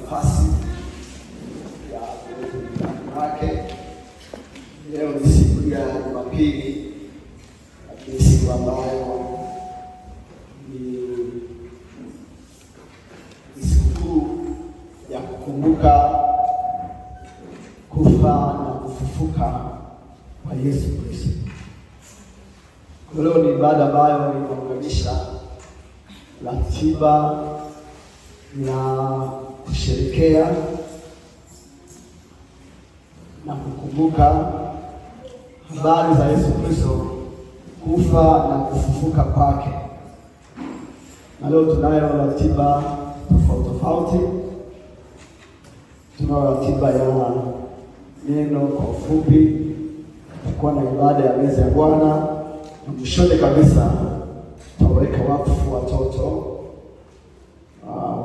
nafasi ya kuwepo nyumbani mwake. Leo ni siku ya Jumapili, lakini siku ambayo ni sikukuu ya kukumbuka kufa na kufufuka kwa Yesu Kristo. Leo ni ibada ambayo inaunganisha ratiba ya kusherehekea na kukumbuka habari za Yesu Kristo kufa na kufufuka kwake. Na leo tunayo ratiba tofauti tofauti. Tunayo ratiba ya neno kwa ufupi, tutakuwa na ibada ya meza ya Bwana, na mwishoni kabisa tutaweka wakfu watoto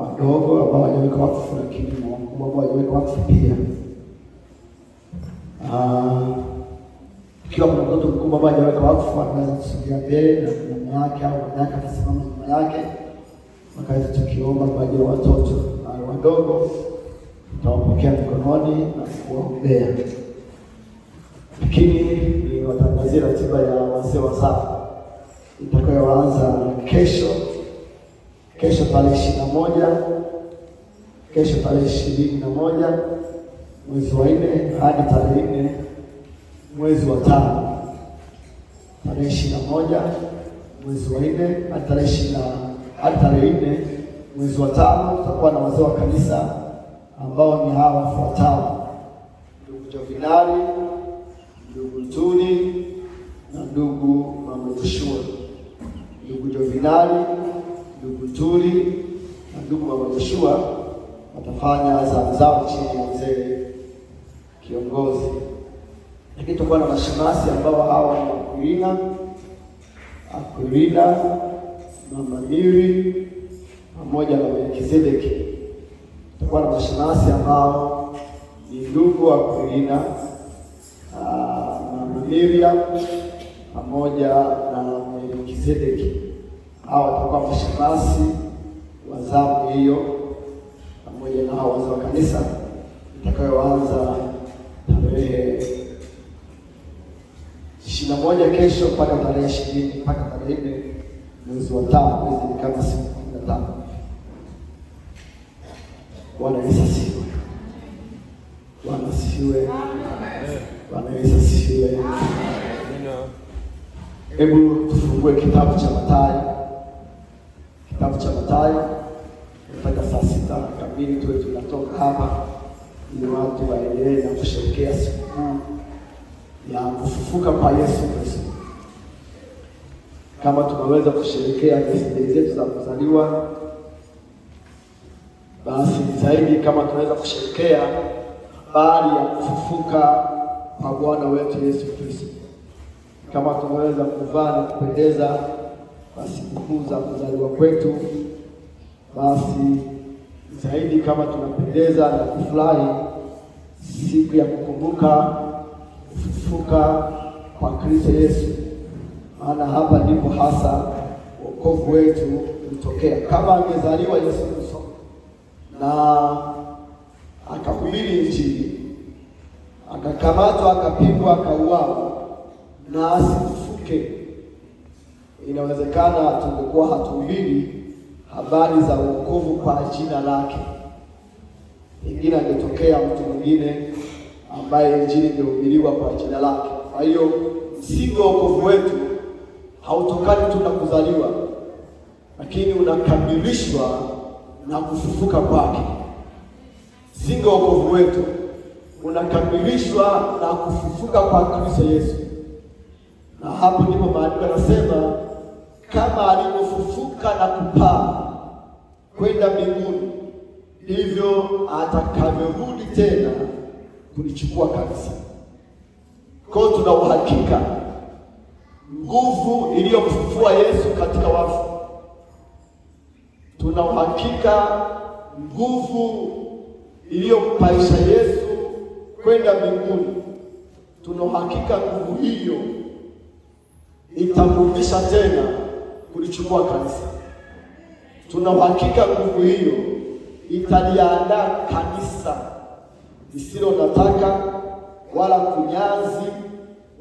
wadogo ambao hawajaweka wakfu, lakini wakubwa ambao hawajaweka wakfu pia. Ikiwa kuna mtoto mkubwa ambaye hajaweka wakfu, anaweza kusogea mbele na mama yake au mama yake atasimama nyuma yake, wakati tukiomba kwa ajili ya watoto wadogo tutawapokea mikononi na kuwaombea. Lakini niwatangazie ratiba ya wazee wa zamu itakayoanza kesho. Kesho tarehe 21, kesho tarehe 21 mwezi wa 4 hadi tarehe 4 mwezi wa 5. Tarehe 21 mwezi wa 4 hadi tarehe 4 mwezi wa 5 tutakuwa na wazee wa kanisa ambao ni hawa wafuatao: ndugu Jovinari, ndugu Tuni na ndugu Mama Joshua. Ndugu Jovinari, ndugu Tuni na ndugu Mama Joshua watafanya zamu zao chini ya mzee kiongozi. Lakini tutakuwa na mashemasi ambao hawa ni Akwilina, Akwilina, Mama Miri pamoja na Melkizedeki. Tutakuwa na mashemasi ambao ni ndugu Akwilina, Mama Miriam pamoja na Melkizedeki. Hawa watakuwa mashemasi wa zamu hiyo pamoja na hao wazee wa kanisa itakayoanza tarehe 21 kesho mpaka tarehe 20 mpaka tarehe 4 mwezi wa 5, mwezi ni kama siku 15. Bwana Yesu asifiwe. Bwana asifiwe. Bwana Yesu asifiwe. Hebu tufungue kitabu cha Mathayo. Kitabu cha Mathayo. Nataka saa 6:00 tuwe tunatoka hapa ili watu waendelee na kusherehekea sikukuu ya kufufuka kwa Yesu Kristo. Kama tunaweza kusherehekea birthday zetu za kuzaliwa, basi zaidi kama tunaweza kusherehekea habari ya kufufuka kwa Bwana wetu Yesu Kristo. Kama tunaweza kuvaa na kupendeza kwa sikukuu za kuzaliwa kwetu, basi zaidi kama tunapendeza na kufurahi siku ya kukumbuka kufufuka kwa Kristo Yesu. Maana hapa ndipo hasa wokovu wetu ulitokea. Kama angezaliwa Yesu Kristo na akahubiri Injili, akakamatwa, akapigwa, akauawa na asifufuke, inawezekana tungekuwa hatuhubiri habari za wokovu kwa jina lake. Pengine angetokea mtu mwingine ambaye Injili ingehubiriwa kwa jina lake. Kwa hiyo msingi wa wokovu wetu hautokani tu na kuzaliwa, lakini unakamilishwa na kufufuka kwake. Msingi wa wokovu wetu unakamilishwa na kufufuka kwa Kristo Yesu. Na hapo ndipo maandiko yanasema kama alivyofufuka na kupaa kwenda mbinguni, ndivyo atakavyorudi tena kulichukua kanisa. Kwa hiyo tuna uhakika nguvu iliyomfufua Yesu katika wafu, tuna uhakika nguvu iliyompaisha Yesu kwenda mbinguni, tuna uhakika nguvu hiyo itamrudisha tena kulichukua kanisa. Tuna uhakika nguvu hiyo italiandaa kanisa lisilo na taka wala kunyanzi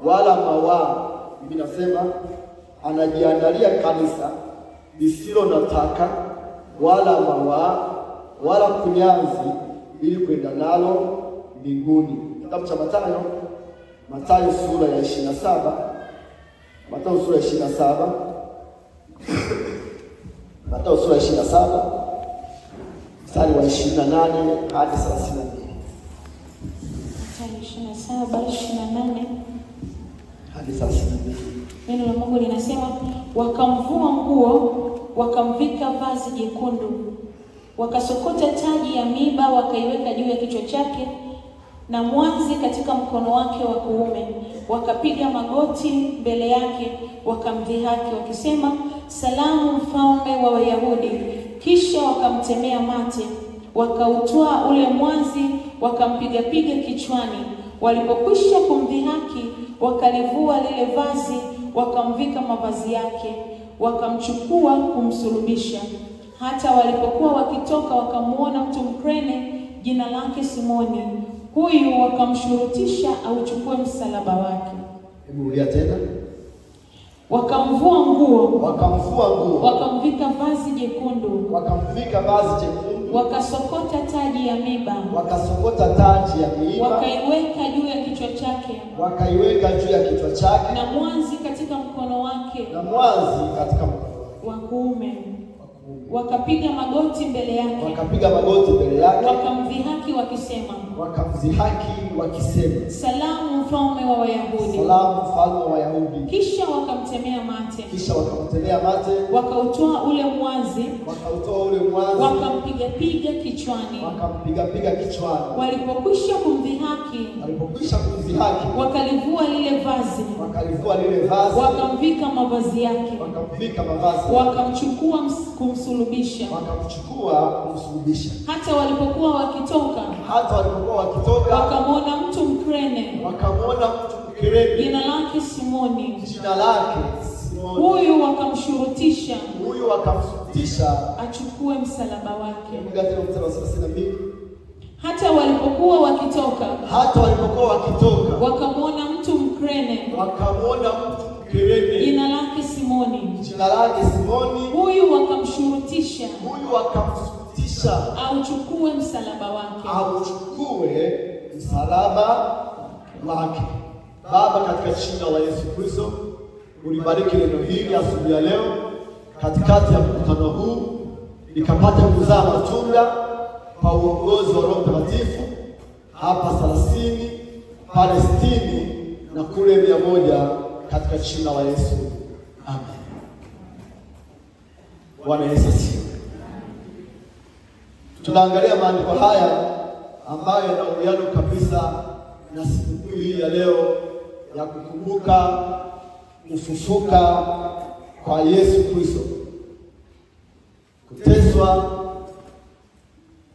wala mawaa. Biblia inasema anajiandalia kanisa lisilo na taka wala mawaa wala kunyanzi, ili kwenda nalo mbinguni. Kitabu cha Mathayo, Mathayo sura ya 27, Mathayo sura ya 27, Mathayo sura ya 27 mstari wa 28 hadi 32. Mathayo 27:28 hadi 32. Neno la Mungu linasema, wakamvua nguo, wakamvika vazi jekundu, wakasokota taji ya miiba wakaiweka juu ya kichwa chake, na mwanzi katika mkono wake wa kuume. Wakapiga magoti mbele yake, wakamdhihaki wakisema, salamu mfalme wa Wayahudi. Kisha wakamtemea mate, wakautwaa ule mwanzi, wakampigapiga kichwani. Walipokwisha kumdhihaki, wakalivua lile vazi, wakamvika mavazi yake, wakamchukua kumsulubisha. Hata walipokuwa wakitoka, wakamuona mtu Mkrene, jina lake Simoni. Huyu wakamshurutisha auchukue msalaba wake. Hebu rudia tena. Wakamvua nguo, wakamvua nguo, wakamvika vazi jekundu, wakamvika vazi jekundu, wakasokota taji ya miiba, wakasokota taji ya miiba, wakaiweka juu ya kichwa chake, wakaiweka juu ya kichwa chake, na mwanzi katika mkono wake, na mwanzi katika mkono wa kuume. Wakapiga magoti mbele yake, wakapiga magoti mbele yake, wakamdhihaki wakisema, wakamdhihaki wakisema, salamu mfalme wa Wayahudi, salamu mfalme wa Wayahudi. Kisha wakamtemea mate, kisha wakamtemea mate, wakautoa ule mwanzi, wakautoa ule mwanzi, wakampiga piga kichwani, wakampiga piga kichwani. Walipokwisha kumdhihaki, walipokwisha kumdhihaki, wakalivua lile vazi, wakalivua lile vazi, wakamvika mavazi yake, wakamvika mavazi, wakamchukua kumsulubisha, wakamchukua kumsulubisha. Hata walipokuwa wakitoka, hata walipokuwa wakitoka, wakamwona mtu Mkrene, wakamwona mtu Mkrene, jina lake Simoni, jina lake Simoni. Huyu wakamshurutisha, huyu wakamshurutisha achukue msalaba wake. 32. Hata walipokuwa wakitoka, hata walipokuwa wakitoka, wakamwona mtu Mkrene, wakamwona mtu Mkrene, jina lake Simoni, jina lake Simoni. Huyu wakamshurutisha, huyu wakamshurutisha auchukue msalaba wake, auchukue msalaba wake. Baba, katika jina la Yesu Kristo, ulibariki neno hili asubuhi ya leo katikati ya mkutano huu, likapata kuzaa matunda kwa uongozi wa Roho Mtakatifu hapa 30, pale 60 na kule 100, katika jina la Yesu. Amen. Bwana Yesu asifiwe. Tunaangalia maandiko haya ambayo yana uwiano kabisa na sikukuu hii ya leo ya kukumbuka kufufuka kwa Yesu Kristo, kuteswa,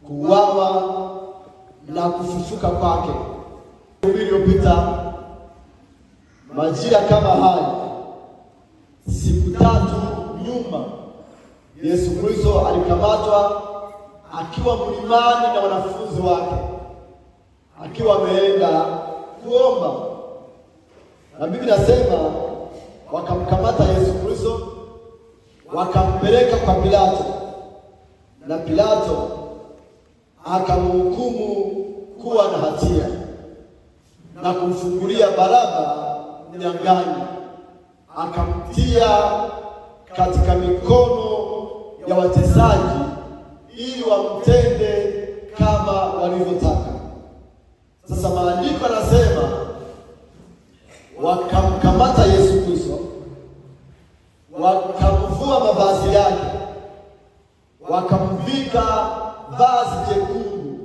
kuuawa na kufufuka kwake. Wiki iliyopita majira kama haya, siku tatu nyuma, Yesu Kristo alikamatwa akiwa mlimani na wanafunzi wake, akiwa ameenda kuomba. Na Biblia inasema wakamkamata Yesu Kristo, wakampeleka kwa Pilato, na Pilato akamhukumu kuwa na hatia na kumfungulia Baraba mnyang'anyi, akamtia katika mikono ya watesaji ili wamtende kama walivyotaka. Sasa maandiko yanasema wakamkamata Yesu Kristo, wakamvua mavazi yake, wakamvika vazi jekundu,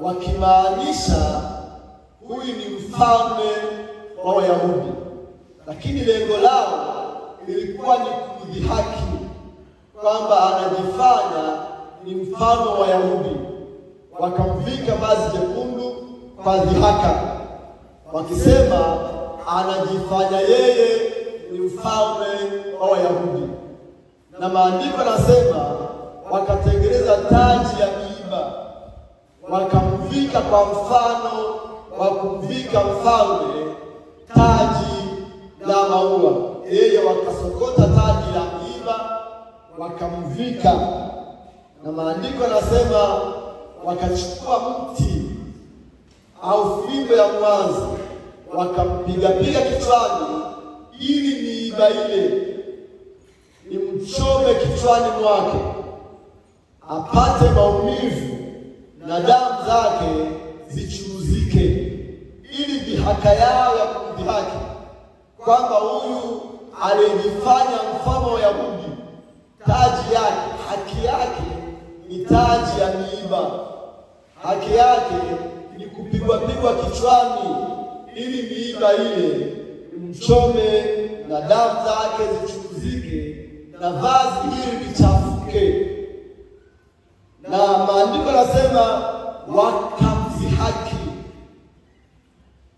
wakimaanisha huyu ni mfalme wa Wayahudi. Lakini lengo lao ilikuwa ni kudhihaki kwamba anajifanya ni mfalme wa Wayahudi. Wakamvika vazi jekundu kwa dhihaka, wakisema anajifanya yeye ni mfalme wa Wayahudi. Na maandiko yanasema wakatengeneza taji ya miiba, wakamvika kwa mfano wa kumvika mfalme taji la maua. Yeye wakasokota taji la miiba wakamvika, na maandiko yanasema wakachukua mti au fimbo ya mwanzi wakampiga piga kichwani, ili miiba ile imchome kichwani mwake apate maumivu na damu zake zichuruzike, ili dhihaka yao ya kumdhihaki kwamba huyu alijifanya mfalme wa Wayahudi, taji yake, haki yake ni taji ya miiba, haki yake ni kupigwa pigwa kichwani, ili miiba ile mchome na damu zake zichuruzike na vazi hili lichafuke. Na maandiko yanasema wakamdhihaki,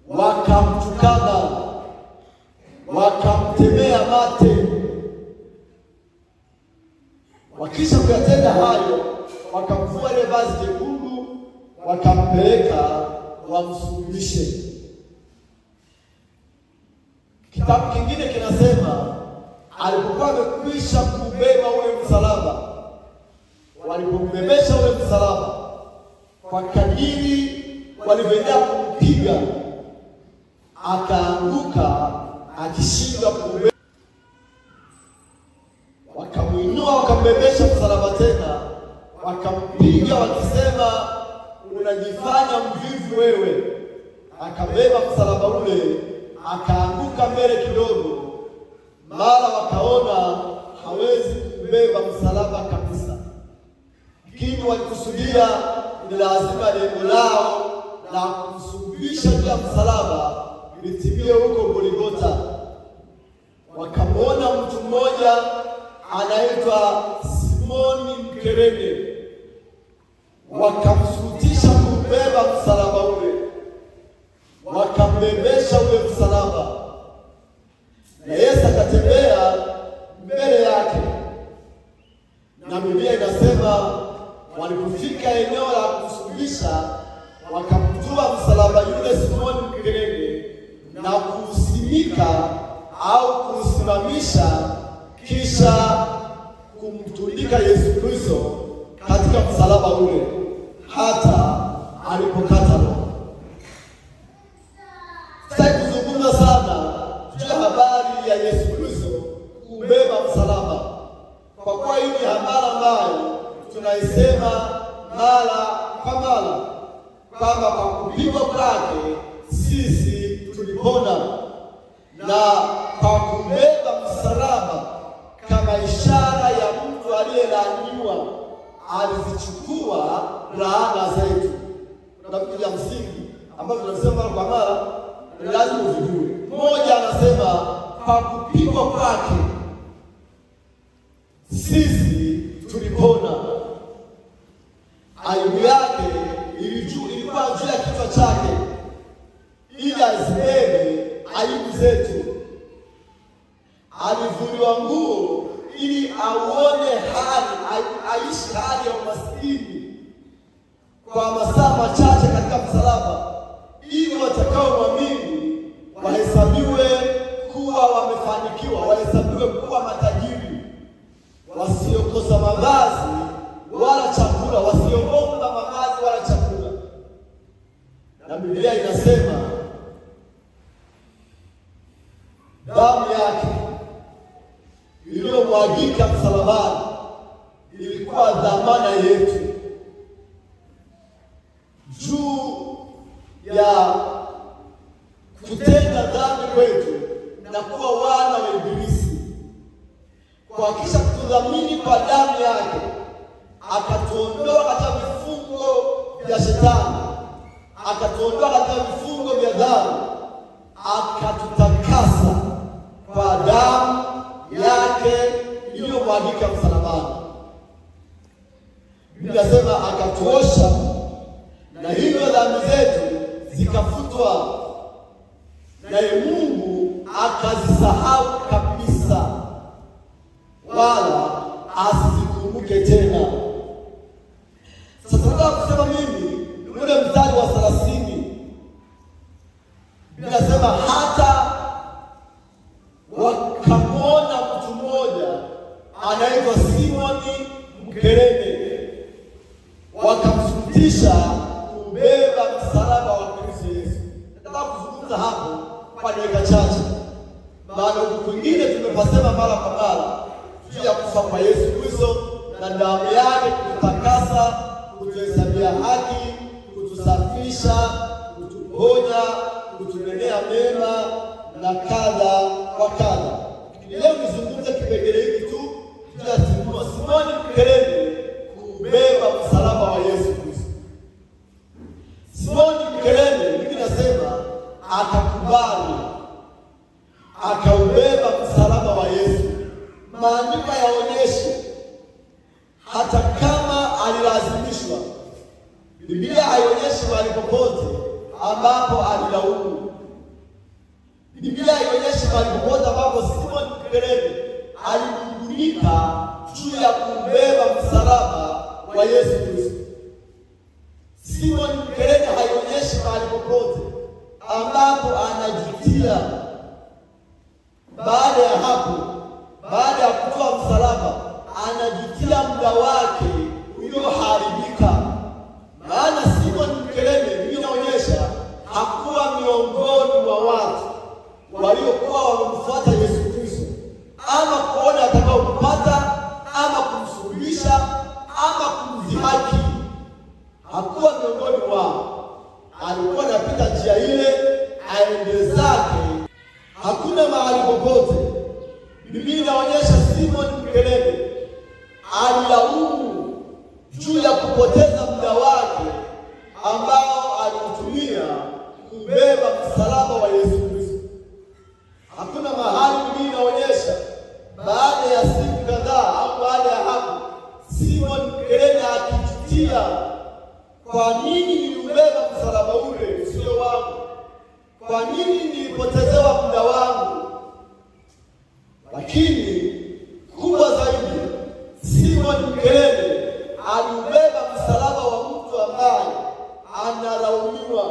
wakamtukana, wakamtemea mate. Wakisha kuyatenda hayo, wakamvua ile vazi jekundu, wakampeleka wamsulubishe. Kitabu kingine kinasema alipokuwa amekwisha kubeba ule msalaba, walipombebesha ule msalaba, kwa kadiri walivyoendelea kumpiga, akaanguka akishindwa kubeba. Wakamuinua wakambebesha msalaba tena, wakampiga wakisema, unajifanya mvivu wewe. Akabeba msalaba ule, akaanguka mbele kidogo, mara wakaona hawezi kubeba msalaba kabisa. Lakini walikusudia ni lazima lengo lao la kumsulubisha juu ya msalaba litimie huko Golgotha. Wakamwona mtu mmoja anaitwa Simoni Mkerene, wakamshurutisha kubeba msalaba ule, wakambebesha ule msalaba, na Yesu akatembea mbele yake. Na Biblia inasema walipofika eneo la kusulubisha, wakamtua msalaba yule Simoni Mkerene na kuusimika au kuusimamisha, kisha kumtundika Yesu Kristo katika msalaba ule hata alipokata roho. Sitaki kuzungumza sana juu ya habari ya Yesu Kristo kubeba msalaba, kwa kuwa hii ni habari ambayo tunaisema mara kwa mara kwamba kwa kupigwa kwake sisi tulipona, na kwa kubeba msalaba kama ishara ya mtu aliyelaaniwa alizichukua laana zetu. Kuna vitu vya msingi ambavyo tunasema mara kwa mara, lazima uvijue. Mmoja anasema kwa kupigwa kwake sisi tulipona. Aibu yake ilikuwa juu ya kichwa chake ili azibebe aibu zetu. Alivuliwa nguo ili aone hali, aishi hali ya umaskini kwa masaa machache katika msalaba, ili watakaomwamini wahesabiwe kuwa wamefanikiwa, wahesabiwe kuwa matajiri, wasiokosa mavazi wala chakula, wasioomba mavazi wala chakula. Na Biblia inasema damu yake iliyomwagika msalabani ilikuwa dhamana yetu juu ya kutenda dhambi kwetu na kuwa wana wa Ibilisi. Kwa kisha kutudhamini kwa damu yake, akatuondoa katika vifungo vya shetani, akatuondoa katika vifungo vya dhambi, akatutakasa kwa damu yake iliyomwagika msalabani. Biblia inasema akatuosha na hivyo dhambi zetu zikafutwa, naye Mungu akazisahau kabisa, wala asizikumbuke tena. Simoni Mkerene, wakamshurutisha kubeba msalaba wa Kristo Yesu. Nataka kuzungumza hapo kwa dakika chache, maana huku kwingine tumepasema mara kwa mara juu ya kufa kwa Yesu Kristo na damu yake kututakasa, kutuhesabia haki, kutusafisha, kutuponya, kutunenea mema na kadha wa kadha. Leo nizungumze kipengele hiki tu juu ya Simoni Mkerene kubeba msalaba wa Yesu Kristo. Simoni Mkerene, mimi nasema akakubali, akaubeba msalaba wa Yesu. Maandiko yaonyeshe hata kama alilazimishwa. Biblia haionyeshi mahali popote ambapo alilaumu. Biblia haionyeshi mahali popote ambapo Simoni Mkerene alinung'unika juu ya kubeba msalaba wa Yesu Kristo. Simoni Mkerene haionyeshi mahali popote ambapo anajutia. Baada ya hapo, baada ya kutoa msalaba, anajutia muda wake ulioharibika. Maana Simoni Mkerene, inaonyesha hakuwa miongoni mwa watu waliokuwa wamemfuata Yesu Kristo, ama kuona atakaompata, ama kumsulubisha, ama kumdhihaki. Hakuwa miongoni mwao. Alikuwa anapita njia ile aende zake. Hakuna mahali popote Biblia inaonyesha Simoni Mkerene alilaumu juu ya kupoteza muda wake ambao aliutumia kubeba msalaba wa Yesu Kristo. Hakuna mahali Biblia inaonyesha baada ya siku kadhaa au baada ya hapo Simoni Mkerene akijutia, kwa nini niliubeba msalaba ule usio wangu? Kwa nini nilipotezewa muda wangu? Lakini kubwa zaidi, Simoni Mkerene aliubeba msalaba wa mtu ambaye analaumiwa.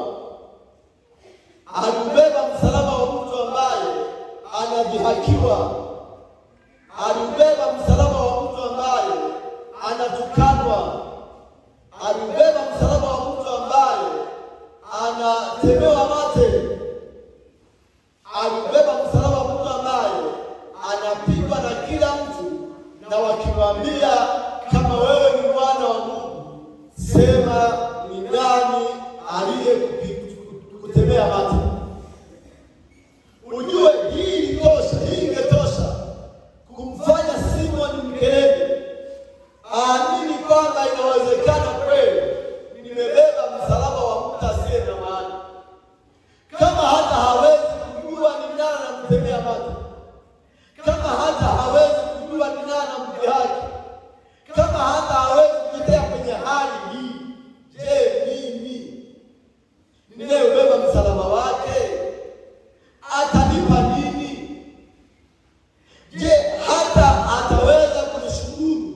Aliubeba msalaba wa mtu ambaye anadhihakiwa. Aliubeba msalaba wa mtu ambaye anatukanwa. Aliubeba msalaba wa mtu ambaye anatemewa mate. Aliubeba msalaba wa mtu ambaye anapigwa na kila mtu, na wakimwambia kama wewe ni mwana wa Mungu, sema ni nani aliyekutemea mate. Ujue hii ilitosha, hii ingetosha kumfanya Simoni Mkerene aamini kwamba inawezekana kweli nimebeba msalaba wa mtu asiye na maana. Kama hata hawezi kujua ni nani anamtemea mate, kama hata hawezi kujua ni nani anamdhihaki, kama hata hawezi kujitetea kwenye hali hii, je, mimi ninayebeba msalaba wake atanipa nini? Je, hata ataweza kunishukuru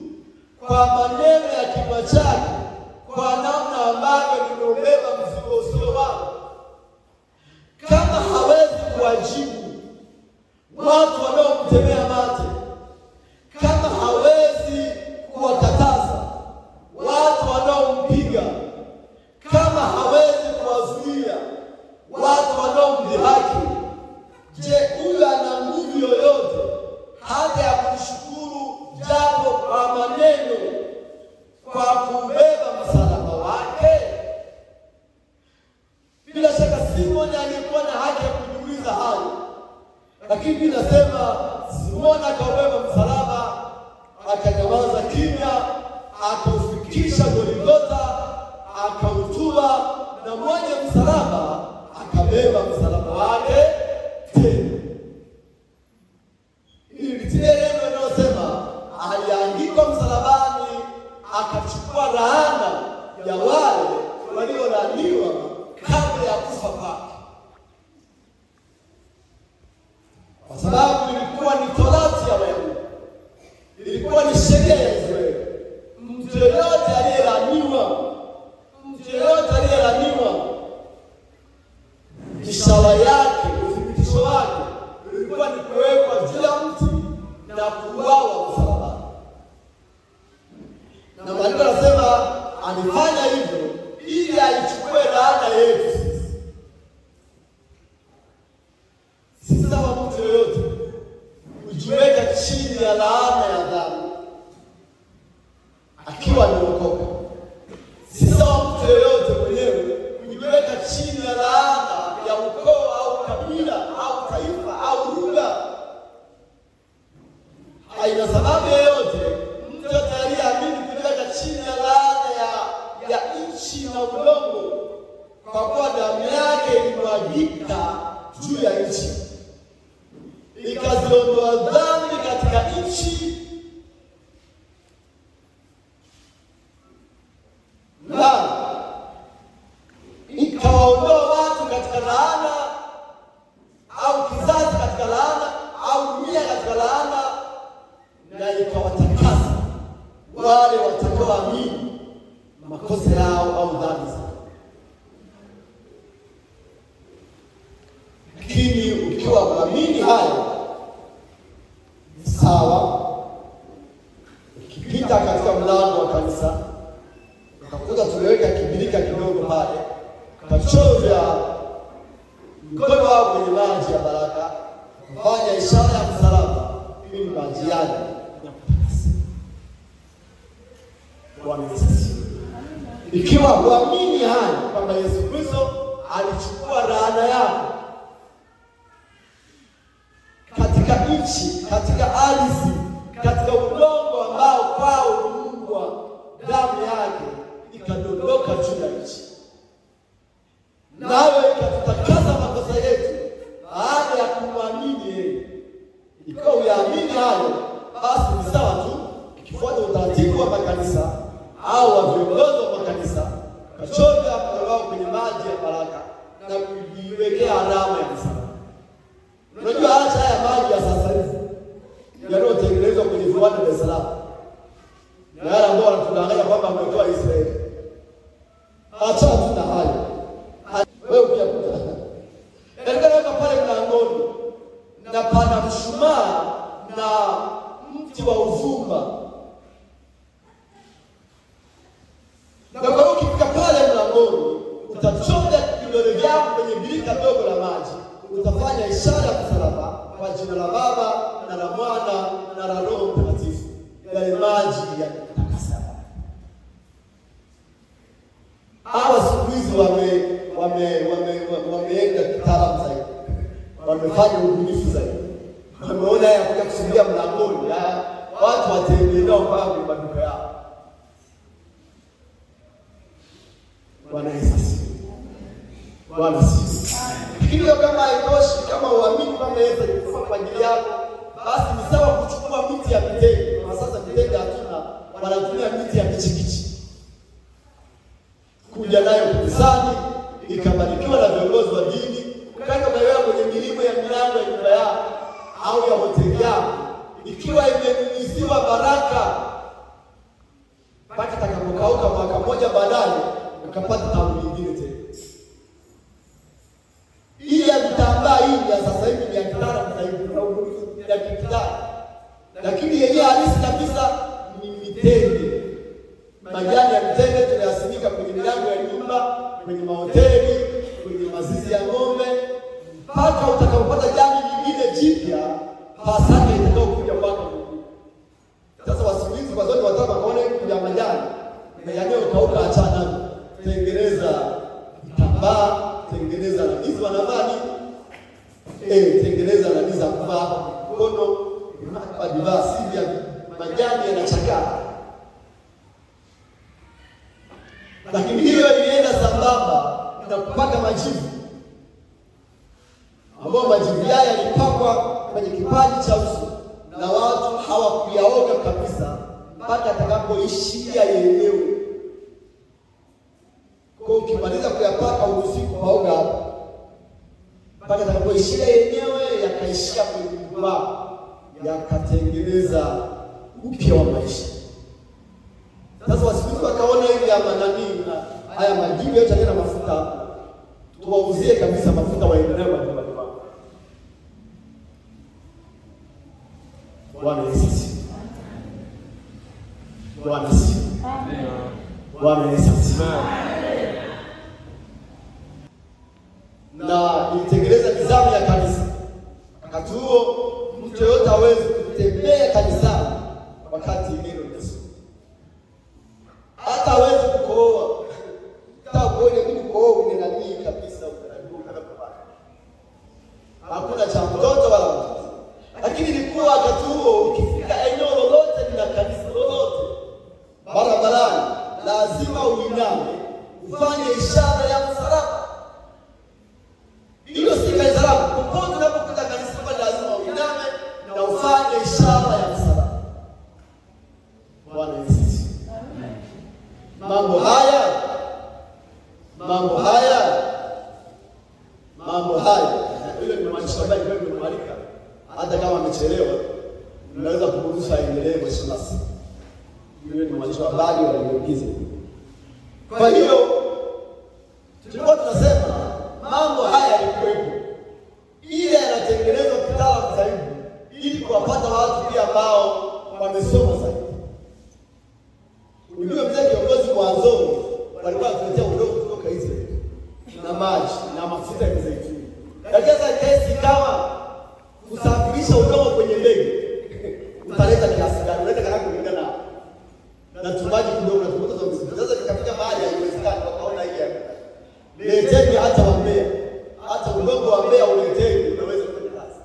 kwa maneno ya kinywa chake kwa namna ambavyo nimeubeba mzigo usio wangu? Kama hawezi kuwajibu watu wanaomtemea mate, kama hawezi kuwakataza watu wanaompiga, kama hawezi kuwazuia watu wanaomdhihaki, je, huyu ana nguvu yoyote hata ya kumshukuru japo kwa maneno kwa kubeba msalaba wake? Bila shaka Simoni alikuwa na haki ya kujiuliza hayo, lakini mimi nasema Simoni akaubeba msalaba, akanyamaza kimya, akaufikisha Golgotha, akautua, na mwenye msalaba akabeba msalaba wake tena. Ili litie neno linalosema aliangikwa msalabani, akachukua laana ya wale waliolaaniwa kabla ya kufa kwake, kwa sababu ilikuwa ni torati ya Wayahudi, ilikuwa ni sheria ya Israeli. Mtu yeyote aliyelaaniwa, mtu yeyote aliyelaaniwa, ishara yake, uthibitisho wake ulikuwa ni kuwekwa juu ya mti na kuuawa msalabani. Na maandiko yanasema alifanya hivyo ili aichukue laana yetu sisi. Si sawa mtu yoyote kujiweka chini ya laana ya dhambi akiwa ameokoka. Si sawa mtu yoyote mwenyewe kujiweka chini ya laana ya ukoo au kabila au taifa au lugha. Haina sababu yoyote mtu yote aliyeamini kujiweka chini ya laana ya nchi na udongo, kwa kuwa damu yake ilimwagika juu ya nchi ikaziondoa dhambi katika nchi na ikawaondoa watu katika laana, au kizazi katika laana, au dunia katika laana, na ikawatakasa wale watakaoamini makosa yao au dhambi zao. Lakini ukiwa muamini hayo, sawa, ukipita katika mlango wa kanisa utakuta tumeweka kibirika kidogo pale, ukachovya mkono wako kwenye maji ya baraka, kufanya ishara ya msalaba, ili maji yale yakutakase. Bwana Yesu asifiwe. Ikiwa huamini hayo kwamba Yesu Kristo alichukua laana yako katika nchi, katika ardhi, katika udongo ambao kwao uliumbwa, damu yake ikadondoka juu ya nchi, nayo ikatutakasa makosa yetu baada ya kumwamini yeye. Ikiwa uyaamini hayo, basi ni sawa tu ukifuata utaratibu wa makanisa au wa viongozi wa makanisa, ukachovya mkono wao kwenye maji ya baraka na kujiwekea alama ya msalaba. Unajua, acha haya maji ya sasa hivi yanayotengenezwa kwenye viwanda vya Salaam na yale ambao wanatudanganya kwamba wametoa Israeli. Acha tu na hayo. Wewe ukiyakuta yalikuwa pale mlangoni na pana mshumaa na mti wa uvumba, na kwa hiyo ukifika pale mlangoni utachonga vidole vyako kwenye birika dogo la maji, utafanya ishara ya msalaba kwa jina la Baba na la Mwana na la Roho Mtakatifu. Yale maji yakutakasa. Hawa siku hizi wameenda kitaalamu zaidi, wamefanya ubunifu zaidi, wameona ya kuja kusubiria mlangoni, watu watembee mpaka kwenye maduka yao. Bwana Yesu asifiwe. Bwana asifiwe. Lakini kama haitoshi, kama uamini kwamba Yesu alikufa kwa ajili yako, basi ni sawa kuchukua miti ya mitende. Kwa sasa mitende hatuna, wanatumia miti ya michikichi, kuja nayo kanisani ikabarikiwa na viongozi wa dini, ukaenda ukaiweka kwenye milimo ya milango ya nyumba yako au ya hoteli yako, ikiwa imenyunyiziwa baraka, mpaka itakapokauka mwaka mmoja baadaye ukapata tabu nyingine tena. Hii ya vitambaa hii ya sasa hivi ni ya kitaalamu zaidi, kuna ubunifu ya kitaalamu, lakini yenyewe halisi kabisa ni mitende. Majani ya mitende tunayasimika kwenye milango ya nyumba, kwenye mahoteli, kwenye mazizi ya ng'ombe, mpaka utakapopata jani lingine jipya, Pasaka itakayokuja mwaka mwingine. Sasa wasiku kwa zote wataka wakaona hivi vya majani na yanayokauka, achana, tengeneza vitambaa, tengeneza na hizi wanavaa nini? Tengeneza na za kuvaa mkono, bidhaa si vya majani yanachakaa. Lakini hiyo ilienda sambamba na kupaka majivu, ambao majivu haya yalipakwa kwenye kipaji cha uso na watu hawakuyaoga kabisa mpaka atakapoishia yenyewe. Kwa ukimaliza kuyapaka usiku paoga mpaka atakapoishia yenyewe, yakaishia kwenye mwili wako, yakatengeneza upya wa maisha. Sasa wasiku wakaona hivi ama nani haya majivu yote yana mafuta, tuwauzie kabisa mafuta waendelee majumbani mwao. Bwana Yesu asifiwe. Bwana asifiwe. Bwana Yesu asifiwe. Na ilitengeneza nidhamu ya kanisa. Wakati huo mtu yoyote hawezi kutembea kanisani wakati neno linasoma. Hata hawezi kukohoa. Hata kuone mimi kukohoa ni nani kabisa utaratibu kana kwa. Hakuna cha mtoto wala mtoto. Lakini ilikuwa wakati huo ukifika eneo lolote lina kanisa lolote barabarani lazima uiname ufanye ishara ya msalaba. Hilo si kanisa lako. Popote unapokuta kanisa lazima uiname na ufanye ishara ya msalaba. Bwana Yesu. Amen. Mambo haya, mambo haya, mambo haya. Yule ni mwandishi wa habari ambaye nimemwalika, hata kama amechelewa mnaweza kumruhusu aendelee mheshimiwa. Yule ni mwandishi wa habari walioigiza. Kwa hiyo tulikuwa tunasema mambo haya yalikuwepo, ile yanatengenezwa kitaalamu zaidi ili kuwapata watu pia ambao wamesoma zaidi. Unajua mzee kiongozi mwanzoni walikuwa wanatuletea udongo kutoka Israeli na maji na mafuta ya mzeituni. Lakini sasa kesi kama kusafirisha udongo kwenye ndege utaleta kiasi gani? Unaleta kana kulingana na tumaji kidogo na tumoto za mzigo. Sasa ikafika mahali haiwezekani, wakaona hii hapa. Leteni hata wa Mbeya, hata udongo wa Mbeya uleteni, unaweza kufanya kazi.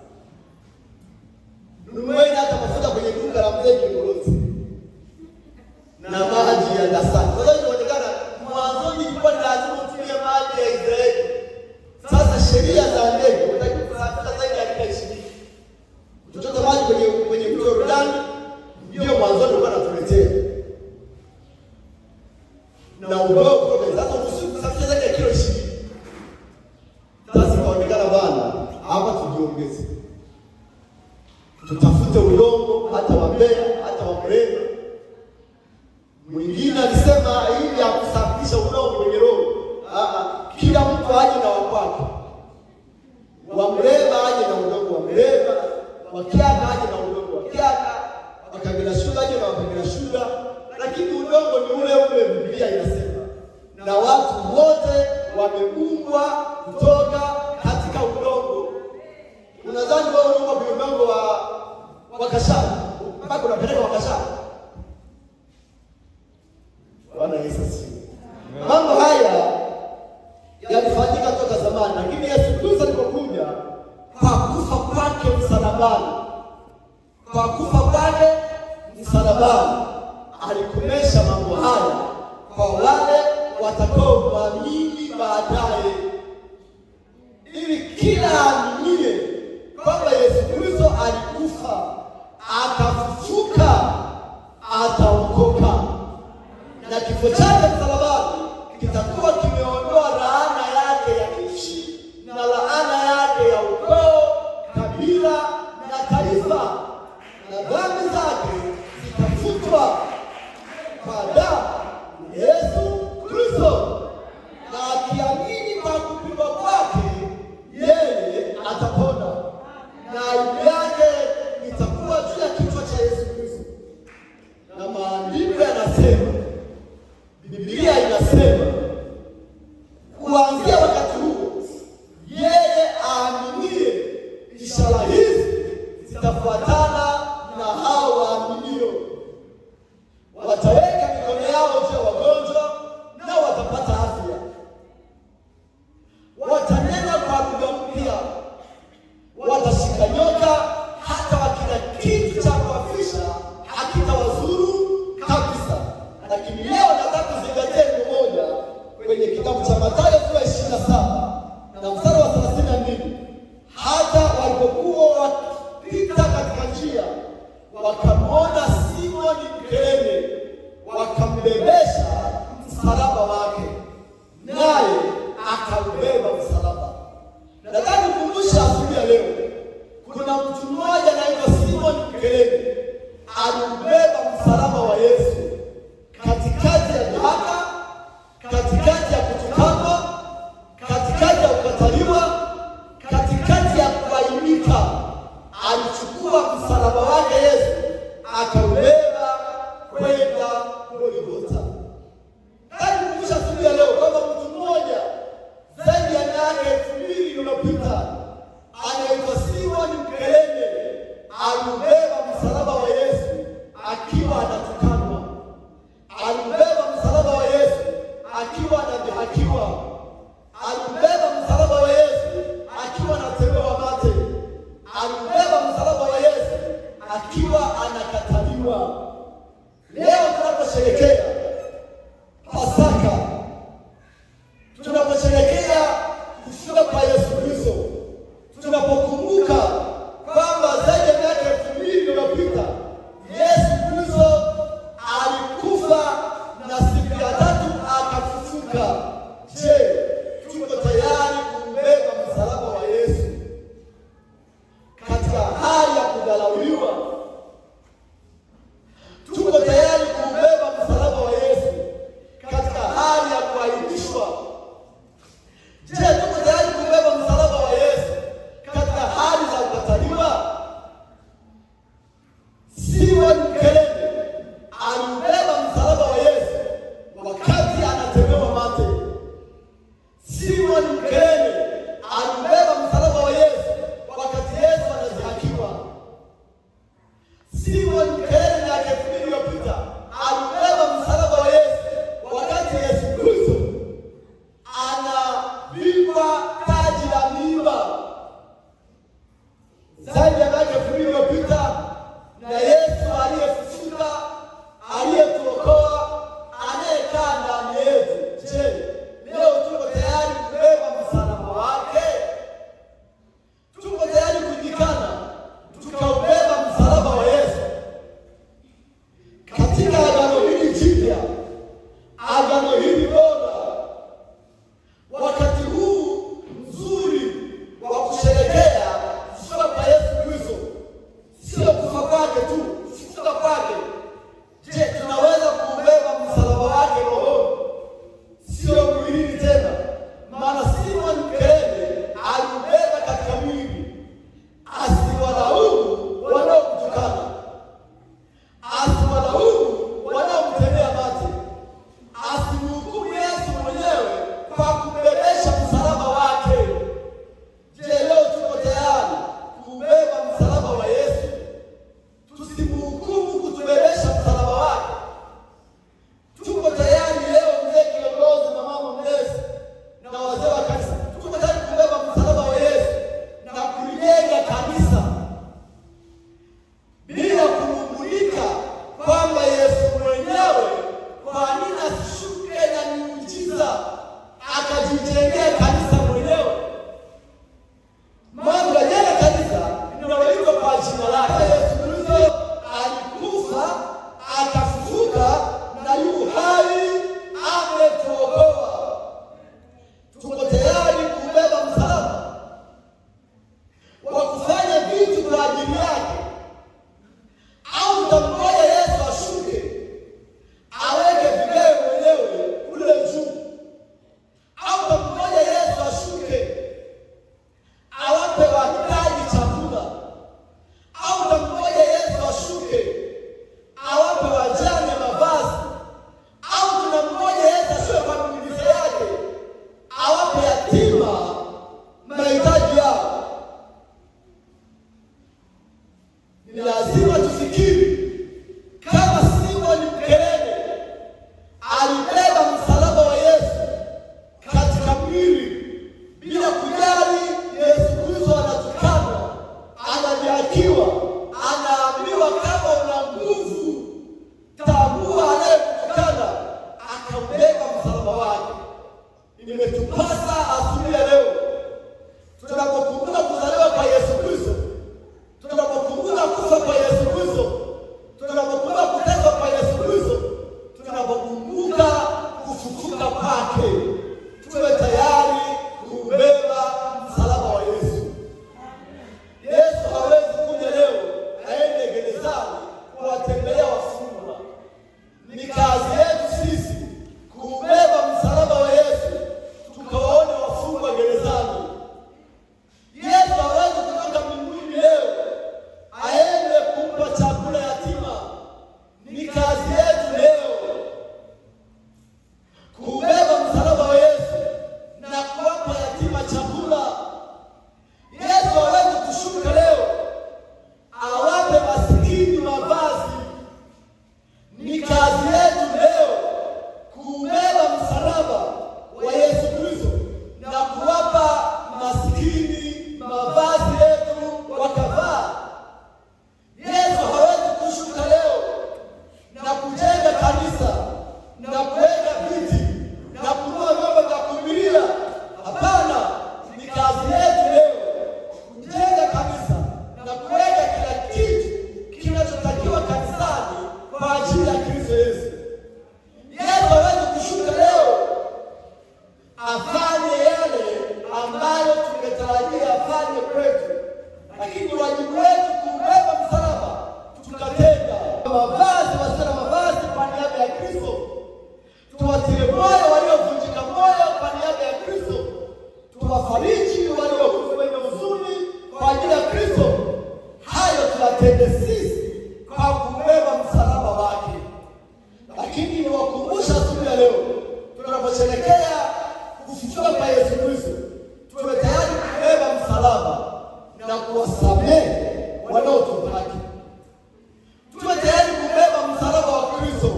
Nunueni hata mafuta kwenye duka la mzee kiongozi na maji ya Dasani. Sasa inaonekana mwanzoni ilikuwa ni lazima utumie maji ya Israeli. Sasa sheria za ndege unataka kusafiri zaidi ya lita 20. Kuchota maji kwenye mto Yordani ndio mwanzoni ulikuwa unatuletea. Na udongo kutoka sasa usiku kusafiri zaidi ya kilo 20. Sasa ikaonekana bana hapa tujiongeze. Tutafute udongo hata wa Mbeya, hata wa Mrema. Mwingine alisema ili ya kusafirisha udongo kwenye roho. Kila mtu aje na wakwake. Wa Mrema aje na udongo wa Mrema, wa Kiaka aje na udongo wa Kiaka, wa Kagera Sugar aje na wa Kagera Sugar, lakini udongo ni ule ule, Biblia inasema. Na watu wote wameumbwa kutoka katika udongo. Unadhani wewe unaumbwa kwa udongo wa Kashara? Mpaka unapeleka wa Kashara? Bwana Yesu asifiwe. Mambo haya yalifanyika toka zamani, lakini Yesu Kristo alipokuja kwa kufa kwake msalabani, kwa kufa kwake msalabani alikomesha mambo haya kwa wale watakaoamini baadaye, ili kila aaminiye kwamba Yesu Kristo alikufa akafufuka ataokoka, na kifo chake msalabani kitakuwa kimeondoa laana yake ya nchi na laana yake ya ukoo, kabila na taifa, na dhambi zake zitafutwa kwa damu ya Yesu Kristo. Na akiamini kwa kupigwa kwake yeye atapona, na aibu yake itakuwa juu ya kichwa cha Yesu Kristo. Na maandiko yanasema, Biblia inasema, kuanzia wakati huo yeye aaminie, ishara hizi zitafuatana na hao waaminio. Wataweka mikono yao juu ya wagonjwa na watapata afya. Watanena kwa lugha mpya. Watashika nyoka, hata wakila kitu cha kuafisha hakitawazuru kabisa. Lakini leo nataka kuzingatia neno moja kwenye kitabu cha Mathayo sura 27 na mstari wa 32. Hata walipokuwa wakipita katika njia, wakamwona Simoni Mkirene, wakambebesha msalaba wake, naye akaubeba msalaba. Nataka nikukumbusha asubuhi ya leo, kuna mtu mmoja anaitwa Simoni Mkirene, aliubeba msalaba wa Yesu katikati ya dhihaka, katikati ya kutukanwa, katikati ya kukataliwa, katikati ya kuaibika. Alichukua msalaba wake Yesu akaubeba kwenda Golgotha. Nikumbusha siku ya leo kwamba mtu mmoja zaidi ya miaka 2000 iliyopita anaitwa Simon Mkelele aliubeba msalaba wa Yesu akiwa anatukanwa, aliubeba msalaba wa Yesu akiwa anadhihakiwa, aliubeba msalaba wa Yesu akiwa anatemewa mate, aliubeba msalaba wa Yesu akiwa anakataliwa. Leo tunaposherehekea Pasaka, tunaposherehekea kufufuka kwa Yesu Kristo, tunapokumbuka kwamba zaidi ya miaka 2000 iliyopita Yesu Kristo alikufa na siku ya tatu akafufuka. Je, tuko tayari kumbeba msalaba wa Yesu katika hali ya kudharauliwa? Tuko tayari kumbeba msalaba wa Yesu katika hali ya kuaibishwa? Je, tuko tayari kumbeba msalaba wa Yesu katika hali za kukataliwa? Simon Mkelele aliubeba msalaba wa Yesu wakati anatemewa mate. Simon Mkelele aliubeba msalaba wa Yesu wakati Yesu anadhihakiwa. Simon Mkelele miaka 2000 iliyopita aliubeba msalaba wa Yesu wakati Yesu Kristo anavikwa taji la miiba. Zaidi ya miaka 2000 iliyopita, na Yesu aliyefufuka, aliyetuokoa, anayekaa ndani yetu. Je, leo tuko tayari kubeba msalaba wake? Tuko tayari kujikana tukaubeba msalaba wa Yesu? Katika agano hili jipya, agano hili bora, wakati huu mzuri wa kusherehekea kufufuka kwa Yesu Kristo, sio kufa kwake tu, kufufuka kwake. Je, tunaweza kuubeba msalaba wake rohoni, sio mwilini tena? Maana Simon Mkelele aliubeba katika mwili. Asiwalaumu wanaomtukana, asiwalaumu wanaomtemea mate, asimhukumu Yesu mwenyewe kwa kumbebesha msalaba wake. Je, leo tuko tayari kuubeba msalaba wa Yesu? Tusimhukumu kutubebesha msalaba wake. Tuko tayari leo, mzee kiongozi na mama mlezi na wazee wa kanisa, tuko tayari kubeba msalaba wa Yesu na kulijenga kanisa bila kunung'unika kwamba Yesu mwenyewe kwa nini asishuke na miujiza akajijengea kanisa mwenyewe? Maana tunajenga kanisa linaloitwa kwa jina lake. Yesu Kristo alikufa akafufuka na yu hai, ametuokoa. Tuko tayari kubeba msalaba wa kufanya vitu kwa ajili yake, au tutamngoja Yesu ashuke aweke vigae mwenyewe kule juu, au tutamngoja Yesu ashuke awape wahitaji chakula, au tutamngoja Yesu ashuke awape wajane mavazi, au tunamngoja Yesu ashuke kwa miujiza yake awape yatima mahitaji yao? Ni lazima tufikiri kama Simon Mkelele alibeba msalaba wa Yesu katika mwili bila kujali Yesu Kristo anatukanwa, anadhihakiwa, anaambiwa kama una nguvu tambua anayekutukana, akaubeba msalaba wake. Imetupasa asubuhi ya leo tunapokumbuka kuzaliwa kwa Yesu Kristo, tunapokumbuka kufa kwa Yesu Kristo, tunapokumbuka kuteswa kwa Yesu Kristo, tunapokumbuka kufufuka kwake, tuwe tayari kuubeba msalaba wa Yesu. Yesu hawezi kuja leo aende gerezani kuwatembelea wafungwa. Ni kazi yetu sisi kuubeba msalaba wa Yesu tukawaone wafungwa gerezani. Yesu hawezi kutoka mbinguni leo aende kumpa chakula yatima. Ni kazi yetu leo Tuwatie moyo waliovunjika moyo kwa niaba ya Kristo. Tuwafariji walio wenye huzuni kwa ajili ya Kristo. Hayo tuyatende sisi kwa kubeba msalaba wake. Lakini niwakumbusha siku ya leo, tunaposherehekea kufufuka kwa Yesu Kristo, tuwe tayari kubeba msalaba na kuwasamehe wanaotutaki. Tuwe tayari kubeba msalaba wa Kristo.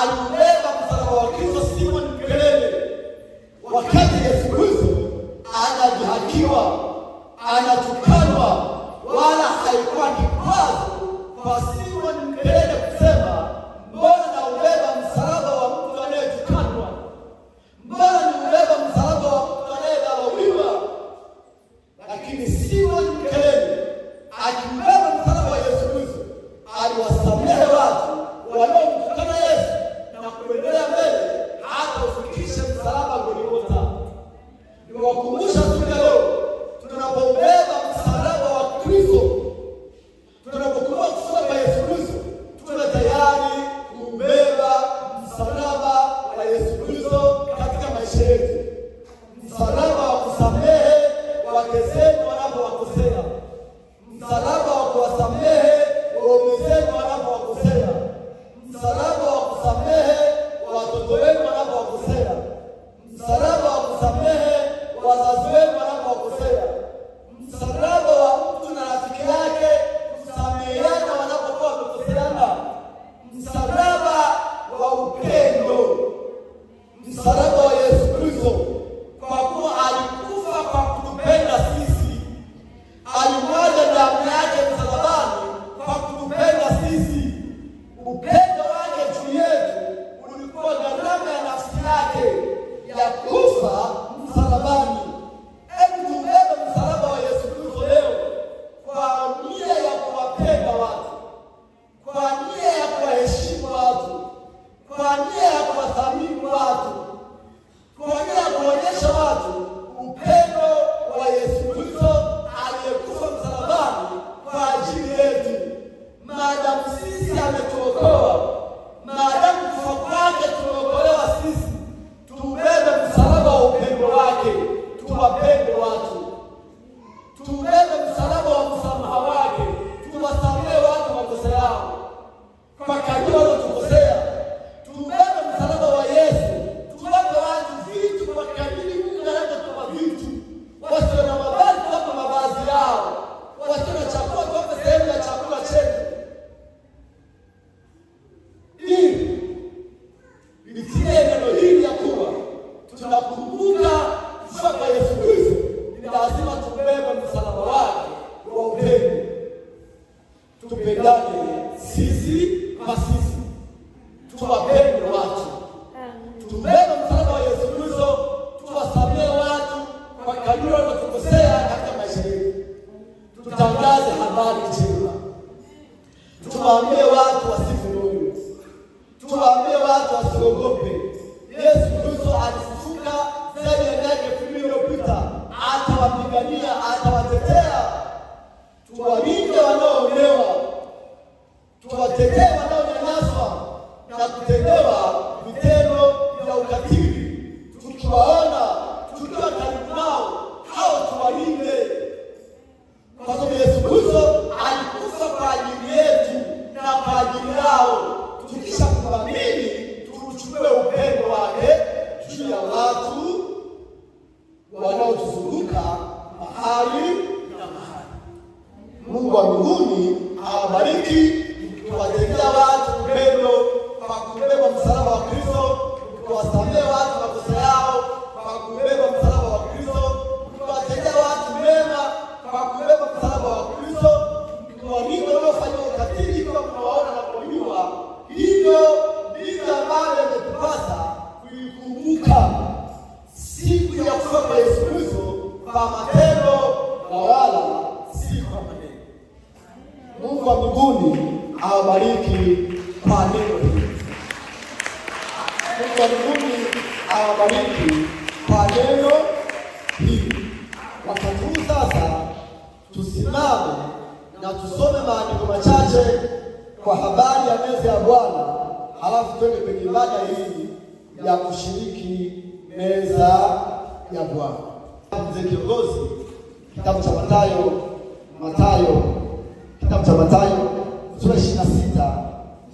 Aliubeba msalaba wa Kristo Simon Mkelele wakati Yesu Kristo anadhihakiwa, anatukanwa, wala haikuwa kikwazo kwa Simon Mkelele kusema, mbona naubeba msalaba wa mtu anayetukanwa? Mbona niubeba msalaba wa mtu anayedharauliwa? Lakini Simon Mkelele akiubeba msalaba wa Yesu Kristo aliwasamehe watu waliomtukana Yesu na kuendelea mbele hata ufikishe msalaba Golgotha. Niwakumbusha siku ya leo, tunapobeba msalaba wa Kristo, tunapokuwa kufufuka kwa Yesu Kristo, tuwe tayari kubeba msalaba wa Yesu Kristo katika maisha yetu. Msalaba wa kusamehe wake zenu wanapowakosea, msalaba wa kuwasamehe waume zenu wanapowakosea, msalaba wa kusamehe watoto wenu wanapowakosea, msalaba wa kusamehe wazazi wenu wanapowakosea, msalaba wa mtu na rafiki yake kusameheana wanapokuwa wamekoseana, msalaba wa upendo, msalaba wa Yesu Kristo, kwa kuwa alikufa kwa kutupenda sisi. Alimwaga damu yake msalabani kwa kutupenda sisi. Upendo wake juu yetu ulikuwa gharama ya nafsi yake ya kufa msalabani. Hebu tubebe msalaba wa Yesu Kristo leo kwa nia ya kuwapenda watu, kwa nia ya kuwaheshimu watu, kwa nia ya kuwathamini watu, kwa nia ya kuonyesha watu upendo wa Yesu Kristo aliyekufa msalabani kwa ajili yetu. Maadamu sisi ametuokoa, maadamu kufa kwake tumeokolewa sisi, tubebe msalaba wa upendo wake, tuwapende watu. Tubebe msalaba wa msamaha wake, tuwasamehe watu makosa yao kwa kadiri waliotukosea. Tubebe msalaba wa Yesu, tuwape watu vitu kwa kadiri Mungu anavyotupa vitu. Wasio na mavazi tuwape mavazi yao, wasio na chakula tuwape sehemu ya chakula chetu, ili litie neno hili ya kuwa tunakumbuka kufa kwa Yesu Kristo, ni lazima tubebe msalaba wake wa upendo. Tupendane sisi kwa sisi, tuwapende watu, tubebe msalaba wa Yesu Kristo, tuwasamehe watu kwa kadiri walivyotukosea katika maisha yetu. Tutangaze habari njema, tuwaambie watu wasife moyo, tuwaambie watu wasiogope. Yesu Kristo alifufuka zaidi ya miaka 2000 iliyopita, atawapigania, atawatetea. Tuwalinde wanaoonewa, tuwatetee wanaonyanyaswa na kutendewa vitendo vya ukatili. Tukiwaona, tukiwa karibu nao, hao tuwalinde, kwa sababu Yesu Kristo alikufa kwa ajili yetu na kwa ajili yao. Tukisha kumwamini, tuchukue upendo wake juu ya watu wanaotuzunguka mahali na mahali. Mungu wa mbinguni awabariki, mkiwatendea watu upendo kwa kubeba msalaba wa Kristo, mkiwasamehe watu makosa yao kwa kubeba msalaba wa Kristo, mkiwatendea watu mema kwa kubeba msalaba wa Kristo, mkiwalinda waliofanywa ukatili ikiwa mnawaona na kuwajua. Hivyo ndivyo ambavyo imetupasa kuikumbuka siku ya kufa kwa Yesu Kristo kwa matendo na wala si kwa maneno. Mungu wa mbinguni awabariki kwa neno hili. Mungu wa mbinguni awabariki kwa neno hili. Wakati huu sasa tusimame na tusome maandiko machache kwa habari ya meza ya Bwana, halafu twende kwenye ibada hii ya kushiriki meza ya Bwana. Mzee kiongozi, kitabu cha Mathayo, kitabu cha Mathayo sura 26,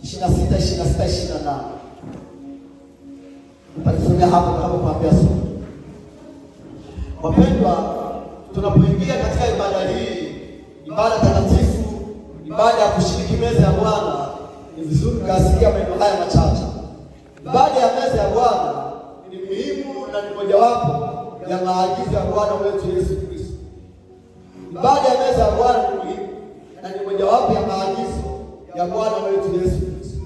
26, 26, 28. Nitakusomea hapo nitakapokuambia somo. Wapendwa, tunapoingia katika ibada hii, ibada takatifu, ibada ya kushiriki meza ya Bwana, ni vizuri kusikia maneno haya machache. Ibada ya meza ya Bwana ni muhimu na ni mojawapo ya maagizo ya Bwana wetu Yesu Kristo. Ibada ya meza ya Bwana ni muhimu na ni mojawapo ya maagizo ya Bwana wetu Yesu Kristo.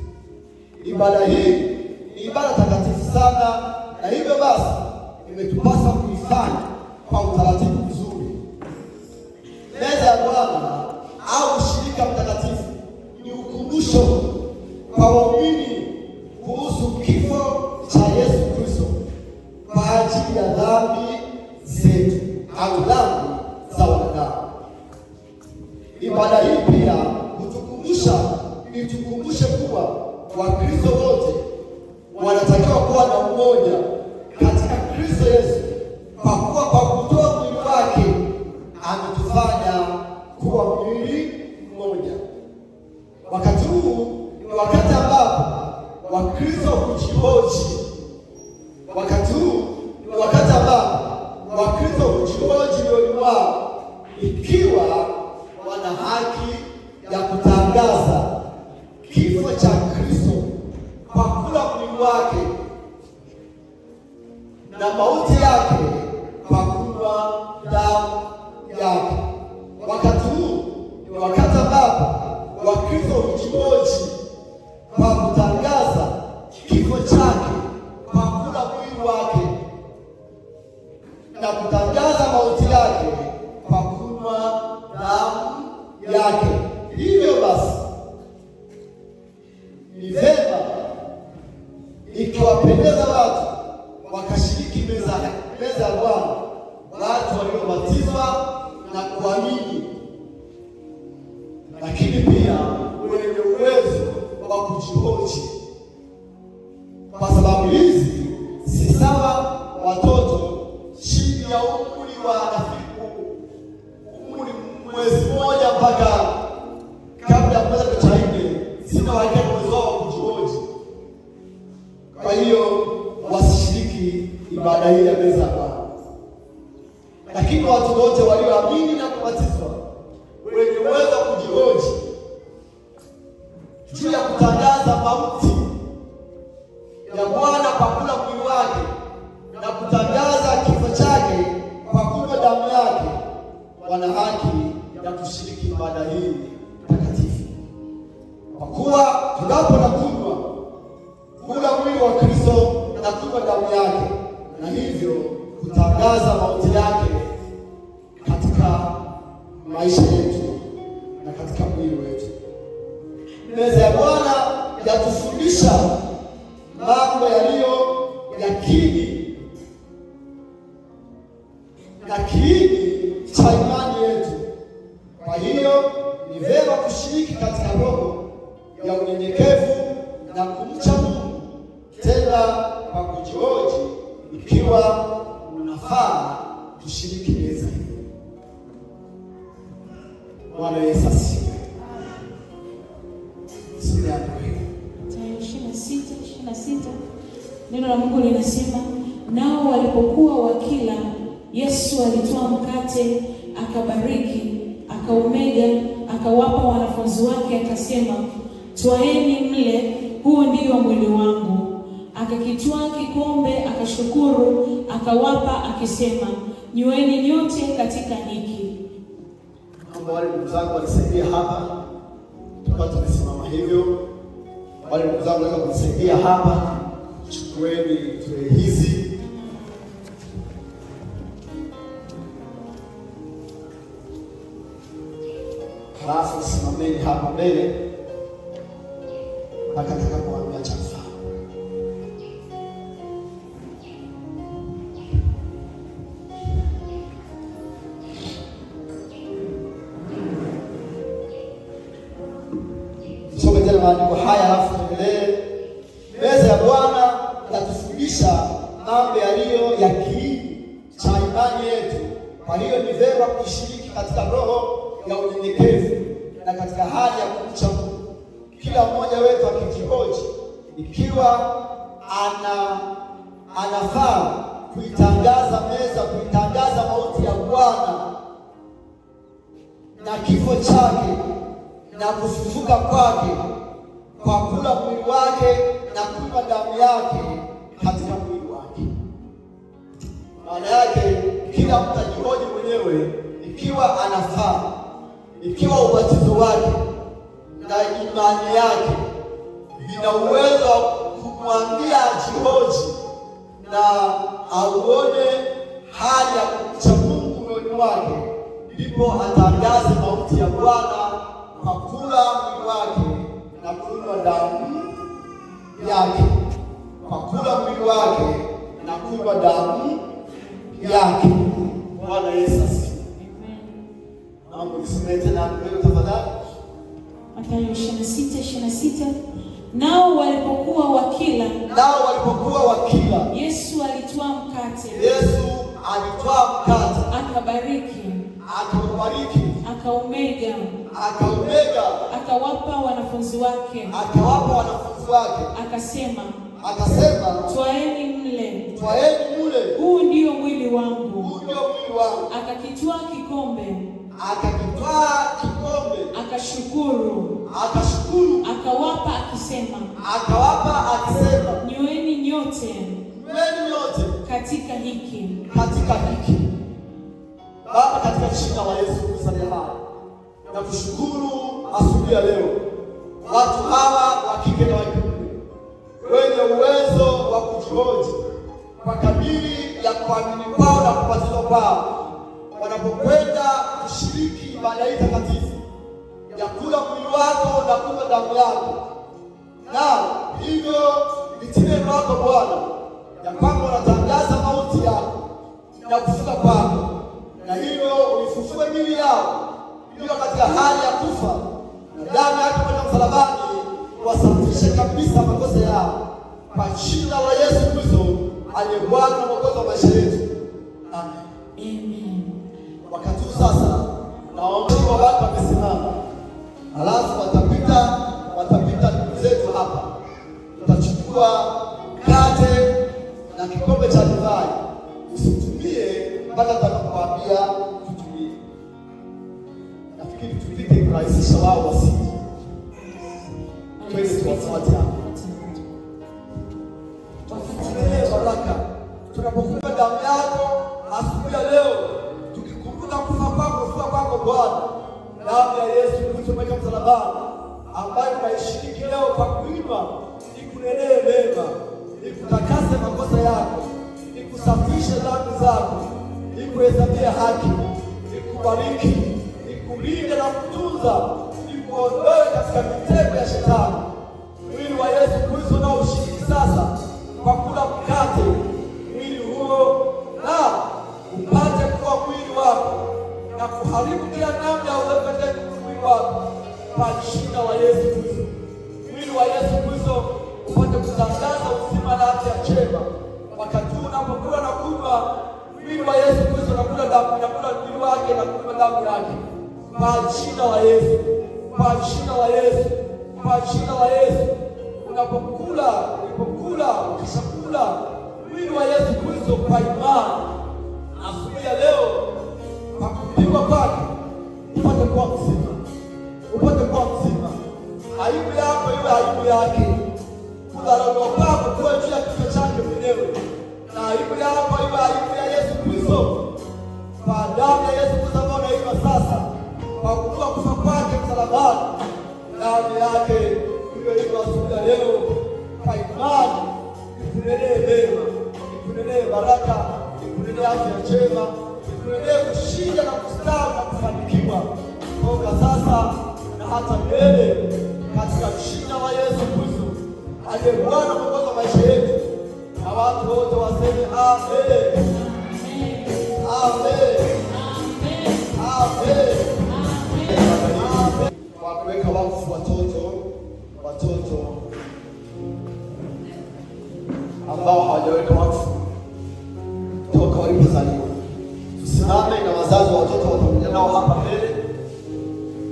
Ibada hii ni ibada takatifu sana, na hivyo basi imetupasa kuifanya kwa utaratibu mzuri. Meza ya Bwana au ushirika mtakatifu ni ukumbusho kwa waumini kuhusu kifo cha Yesu Kristo kwa ajili ya dhambi zetu au dhambi za wanadamu. Ibada hii pia hutukumbusha, itukumbushe kuwa Wakristo wote wanatakiwa kuwa na umoja katika Kristo Yesu, kwa kuwa kwa kutoa mwili wake ametufanya kuwa mwili mmoja. Wakati huu ni wakati ambapo Wakristo hujihoji. Wakati huu ni wakati ambapo Wakristo hujihoji mioyoni mwao ikiwa wana haki ya kutangaza kifo cha Kristo kwa kula mwili wake na mauti yake kwa kunywa damu yake. Wakati huu ni wakati ambapo Wakristo hujihoji kwa kutangaza kifo chake kwa kula mwili wake na kutangaza mauti yake kwa kunywa damu yake. Hivyo basi ni vema ikiwapendeza watu wakashiriki meza ya Bwana, watu waliobatizwa na kuamini, lakini pia wenye uwezo wa kujihoji. Kwa sababu hizi si sawa watoto chini ya umri wa umri mwezi mmoja mpaka kabla ya kuanza cha nne, sina hakika uwezo wao kujihoji. Kwa hiyo wasishiriki ibada hii ya meza ya Bwana. Lakini watu wote walioamini na kubatizwa wenye uwezo wa kujihoji juu ya kutangaza mauti ya Bwana kwa kula mwili wake na kutangaza kifo chake kwa kunywa damu yake, wana haki ya kushiriki ibada hii takatifu. Kwa kuwa tunapo na kunywa kula mwili wa Kristo na kunywa damu yake, na hivyo kutangaza mauti yake katika maisha yetu na katika mwili wetu. Meza ya Bwana yatufundisha mambo yaliyo yakini na kiini cha imani yetu. Kwa hiyo ni vema kushiriki katika roho ya unyenyekevu na kumcha Mungu, tena kwa kujihoji ikiwa unafaa kushiriki meza hii. Bwana Yesu asifiwe. Mathayo 26:26, neno la Mungu linasema, nao walipokuwa wakila, Yesu alitoa mkate, akabariki, akaumega, akawapa wanafunzi wake, akasema, twaeni mle, huu ndio mwili wangu. Akakitwaa kikombe, akashukuru, akawapa, akisema, nyweni nyote katika hiki. Naomba wale ndugu zangu wanisaidie hapa, tukawa tumesimama hivyo. Wale ndugu zangu wanaweza kunisaidia hapa, chukueni tray hizi. Halafu simameni hapa mbele mpaka nitakapowaambia cha kufanya. Tusome tena maandiko haya halafu tuendelee. Meza ya Bwana inatufundisha kutufundisha mambo yaliyo ya kiini cha imani yetu. Kwa hiyo ni vema kushiriki katika roho ya unyenyekevu na katika hali ya kumcha Mungu, kila mmoja wetu akijihoji ikiwa anafaa kuitangaza meza, kuitangaza mauti ya Bwana na kifo chake na kufufuka kwake, kwa kula mwili wake na kunywa damu yake katika mwili wake. Maana yake kila mtu ajihoji mwenyewe ikiwa anafaa, ikiwa ubatizo wake na imani yake vina uwezo kumwambia ajihoji na auone hali ya kumcha Mungu moyoni mwake, ndipo atangaze mauti ya Bwana kwa kula mwili wake na kunywa damu yake, kwa kula mwili wake na kunywa damu yake. Bwana Yesu asifiwe. Naomba nisome tena andiko tafadhali. Mathayo 26:26. Nao walipokuwa wakila, Yesu alitwaa mkate. Akabariki, akaumega, akawapa wanafunzi wake, akasema, twaeni mle, huu ndio mwili wangu. Akakitwaa kikombe, akashukuru, akawapa akisema, nyweni nyote katika hiki. Baba, katika jina la Yesu Kristo aliye hai, nakushukuru asubuhi ya leo, watu hawa wa kike na wa kiume wenye uwezo wa kujihoji kwa kadiri ya kuamini kwao na kubatizwa kwao, wanapokwenda kushiriki ibada hii takatifu ya kula mwili wako na kunywa damu yako, na hivyo litie neno lako Bwana ya kwamba unatangaza mauti yako na kufufuka kwako, na hivyo ulifufue miili yao iliyo katika hali ya kufa, na damu yako kwenda msalabani wasafishe kabisa makosa yao, kwa jina la Yesu Kristo aliye Bwana na Mwokozi wa maisha yetu. Amen. Amen. Wakati sasa naomba watu wamesimama, halafu watapita ndugu zetu hapa, tutachukua mkate na kikombe cha divai. Usitumie mpaka tutakapokuambia tutumie. Nafikiri tupite kurahisisha wao wasije. Twende tuwafuate hapa. Tufungulie baraka. Tunapokunywa damu yako asubuhi ya leo, tukikumbuka kufa kwako, kufa kwako Bwana, damu ya Yesu Kristo mweka msalabani, ambayo tunaishiriki leo kwa kunywa, ikunenee mema, ikutakase makosa yako, ikusafishe dhambi zako, ikuhesabie haki, ikubariki, ikulinde na kutunza, ikuondoe katika mitego ya shetani. Mwili wa Yesu Kristo na ushiriki sasa kwa kula mkate, mwili huo na upate kuwa mwili wako na kuharibu kila namna ya udhaifu katika mwili wako, kwa jina la Yesu Kristo. Mwili wa Yesu Kristo upate kutangaza uzima na afya njema. Wakati unapokula na kunywa mwili wa Yesu Kristo na kula damu, na kula mwili wake na kunywa damu yake, kwa jina la Yesu, kwa jina la Yesu, kwa jina la Yesu. Unapokula, ulipokula, ukishakula mwili wa Yesu Kristo kwa imani asubuhi ya leo, kwa kupigwa kwake upate kuwa mzima, upate kuwa mzima. Aibu yako iwe aibu yake, kudharauliwa kwako kuwe juu ya kichwa chake mwenyewe, na aibu yako iwe aibu ya Yesu Kristo. Kwa damu ya Yesu Kristo ambayo unainywa sasa, kwa kujua kufa kwake msalabani, damu yake iliyoinywa asubuhi ya leo kwa imani ikunenee mema, ikunenee baraka, ikunenee afya njema, ikunenee kushinda na kustawi na kufanikiwa toka sasa na hata milele, katika jina la Yesu Kristo aliye Bwana Mwokozi wa maisha yetu. Na watu wote waseme amen. Amen. Amen. Amen. Kwa kuweka wakfu watoto ambao hawajaweka wakfu toka walipozaliwa. Tusimame na wazazi wa watoto watakuja nao hapa mbele,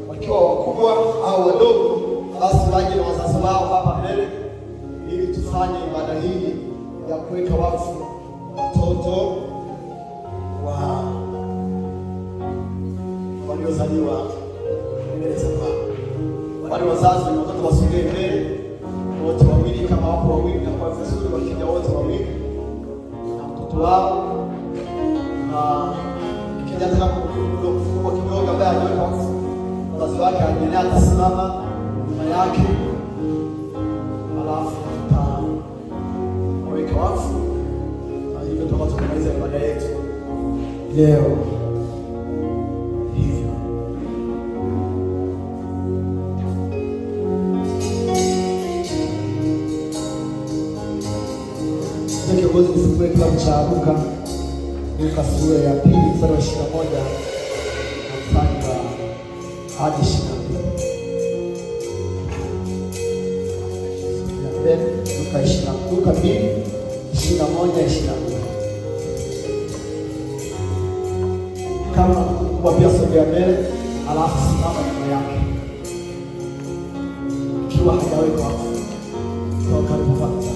wakiwa wakubwa au wadogo, basi waje na wazazi wao hapa mbele ili tufanye ibada hii ya kuweka wakfu watoto wa waliozaliwa mbele za Bwana. Wale wazazi na watoto wasogee mbele wote wawili, kama wapo wawili na kwa vizuri, wakija wote wawili na mtoto wao, na kijana kama mkubwa kidogo ambaye hajaweka wakfu, wazazi wake aendelea atasimama nyuma yake, alafu tutaweka wakfu, na hivyo tutakuwa tumemaliza ibada yetu leo. Hivyo kiongozi, nifungue kitabu cha Luka, Luka sura ya 2 mstari wa 21 na mstari wa hadi 22. Luka 2 21 22. Kama mkubwa pia sogea mbele, alafu simama nyuma yake ikiwa hajawekwa wakfu toka alipopata.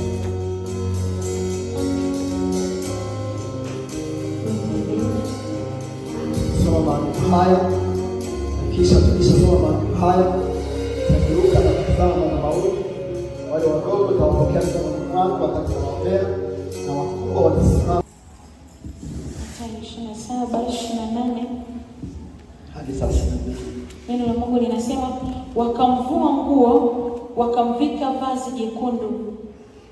Soma maandiko haya, kisha tukishasoma maandiko haya tutageuka na kutazama madhabahuni. Wale wadogo tutawapokea mikononi mwangu wakati nawaombea, na wakubwa watasimama. Mathayo 27 28 hadi 32. Neno la Mungu linasema, wakamvua nguo, wakamvika vazi jekundu,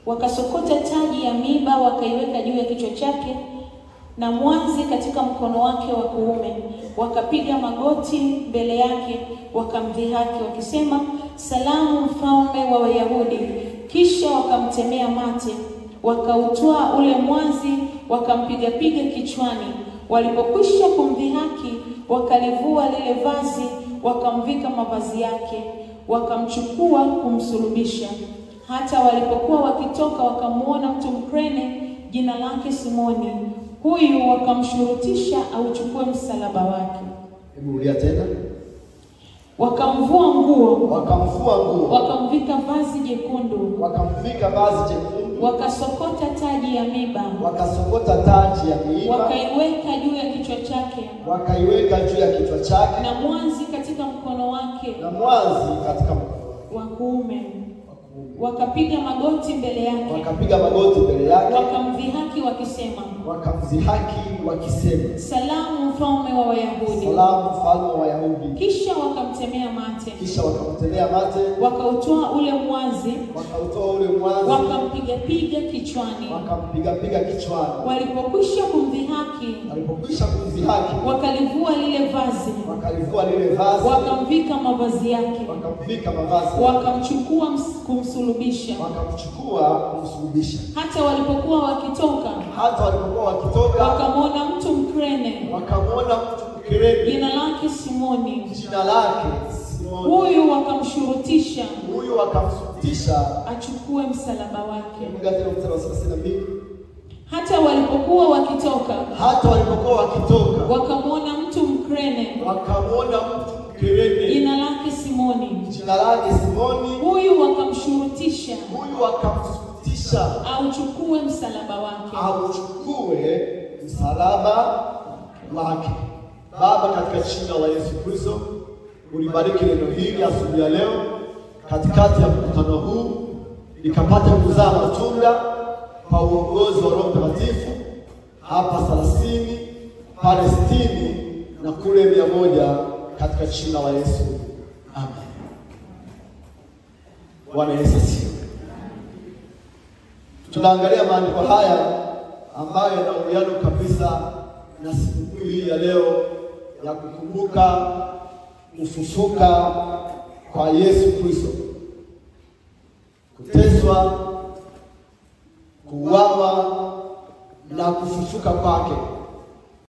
wakasokota taji ya miiba wakaiweka juu ya kichwa chake, na mwanzi katika mkono wake wa kuume. Wakapiga magoti mbele yake, wakamdhihaki wakisema, salamu mfalme wa Wayahudi. Kisha wakamtemea mate, wakautwaa ule mwanzi, wakampigapiga kichwani. Walipokwisha kumdhihaki, wakalivua lile vazi, wakamvika mavazi yake, wakamchukua kumsulubisha. Hata walipokuwa wakitoka, wakamuona mtu Mkrene, jina lake Simoni. Huyu wakamshurutisha auchukue msalaba wake. Hebu rudia tena. Wakamvua nguo, wakamvua nguo, wakamvika vazi jekundu, wakamvika vazi jekundu, wakasokota taji ya miiba, wakasokota taji ya miiba, wakaiweka juu ya kichwa chake, wakaiweka juu ya kichwa chake, na mwanzi katika mkono wake, na mwanzi katika mkono wake wa kuume. Wakapiga magoti mbele yake, wakapiga magoti mbele yake, wakamdhihaki wakisema, wakamdhihaki wakisema, salamu mfalme wa Wayahudi, salamu mfalme wa Wayahudi. Kisha wakamtemea mate, kisha wakamtemea mate, wakautoa ule mwanzi, wakautoa ule mwanzi, wakampiga piga kichwani, wakampiga piga kichwani. Walipokwisha kumdhihaki, walipokwisha kumdhihaki, wakalivua lile vazi, wakalivua lile vazi, wakamvika mavazi yake, wakamvika mavazi, wakamchukua kumsulubisha, wakamchukua kumsulubisha. Hata walipokuwa wakitoka, hata walipokuwa wakitoka, wakamwona mtu Mkrene, wakamwona mtu Mkrene, jina lake Simoni, jina lake Simoni. Huyu wakamshurutisha, huyu wakamshurutisha achukue msalaba wake. 32. Hata walipokuwa wakitoka, hata walipokuwa wakitoka, wakamwona mtu Mkrene, wakamwona mtu Mkrene, jina lake Simoni, jina lake Simoni. Huyu wakamshurutisha, huyu wakamshurutisha auchukue msalaba wake, auchukue msalaba wake. Baba, katika jina la Yesu Kristo, ulibariki neno hili asubuhi ya leo katikati ya mkutano huu, ikapate kuzaa matunda kwa uongozi wa Roho Mtakatifu hapa 30, pale 60 na kule 100, katika jina la Yesu. Amen. Bwana Yesu asifiwe. Tunaangalia maandiko haya ambayo yana uwiano kabisa na sikukuu hii ya leo ya kukumbuka kufufuka kwa Yesu Kristo, kuteswa, kuuawa na kufufuka kwake.